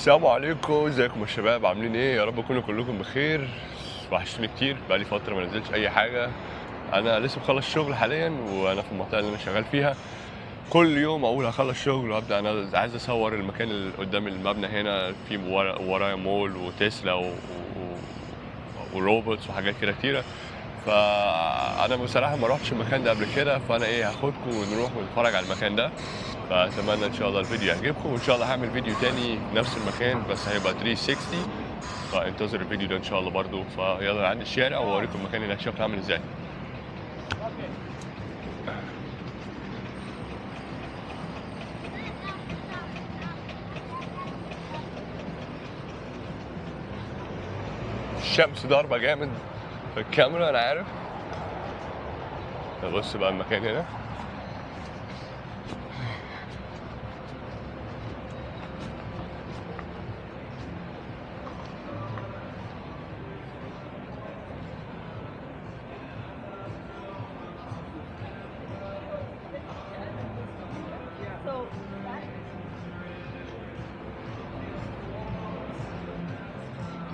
السلام عليكم، ازيكم يا شباب؟ عاملين ايه؟ يا رب تكونوا كلكم بخير. وحشتوني كتير، بقالي فترة ما نزلتش اي حاجة. انا لسه مخلص شغل حاليا وانا في المنطقة اللي انا شغال فيها. كل يوم اقول هخلص شغل وابدا، انا عايز اصور المكان اللي قدام المبنى هنا، في ورايا مول وتسلا و robots وحاجات كده كتيرة. فانا بصراحة ما رحتش المكان ده قبل كده، فانا ايه هاخدكم ونروح ونتفرج على المكان ده. فاتمنى ان شاء الله الفيديو يعجبكم، وان شاء الله هعمل فيديو تاني في نفس المكان بس هيبقى 360، فانتظروا الفيديو ده ان شاء الله برضو. فيلا عندي الشارع واوريكم المكان هناك شكله عامل ازاي. الشمس ضاربه جامد في الكاميرا انا عارف. بص بقى المكان هنا،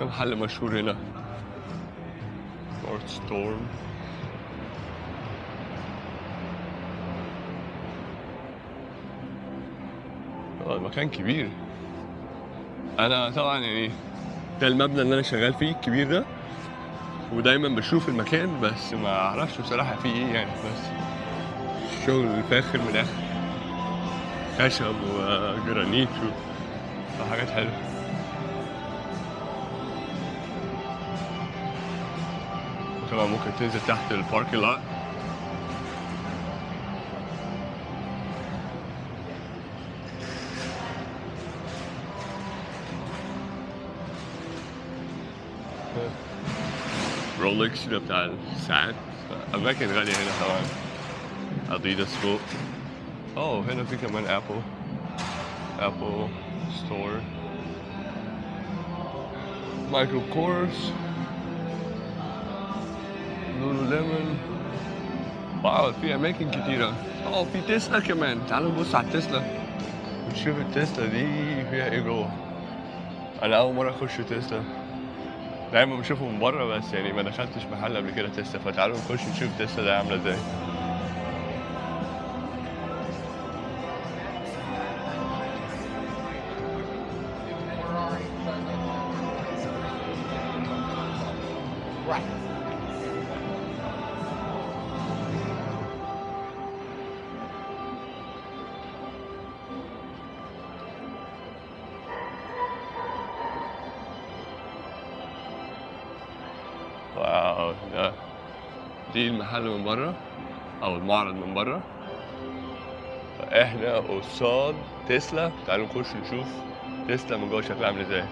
ده محل مشهور هنا، Nordstrom. المكان كبير. انا طبعا يعني ده المبنى اللي انا شغال فيه الكبير ده، ودايما بشوف المكان بس ما اعرفش بصراحة فيه ايه يعني. بس شغل فاخر من الاخر، خشب وجرانيت وحاجات حلوة. طبعا ممكن تنزل تحت ال parking lot. رولكس ده بتاع الساعات، اماكن غالية هنا طبعا. اديداس فوق. هنا في كمان Apple، Apple Store، Michael Kors، Lululemon. wow في اماكن كتيرة. في تسلا كمان، تعالوا نبص على التسلا ونشوف التسلا دي فيها ايه جوه. انا اول مرة اخش تسلا، دايما بشوفه من بره بس يعني ما دخلتش محل قبل كده تسلا. فتعالوا نخش نشوف تسلا ده عامله ازاي. wow، ده دي المحل من بره او المعرض من بره. احنا قصاد تسلا، تعالوا نخش نشوف تسلا من جوه شكلها عامل ازاي.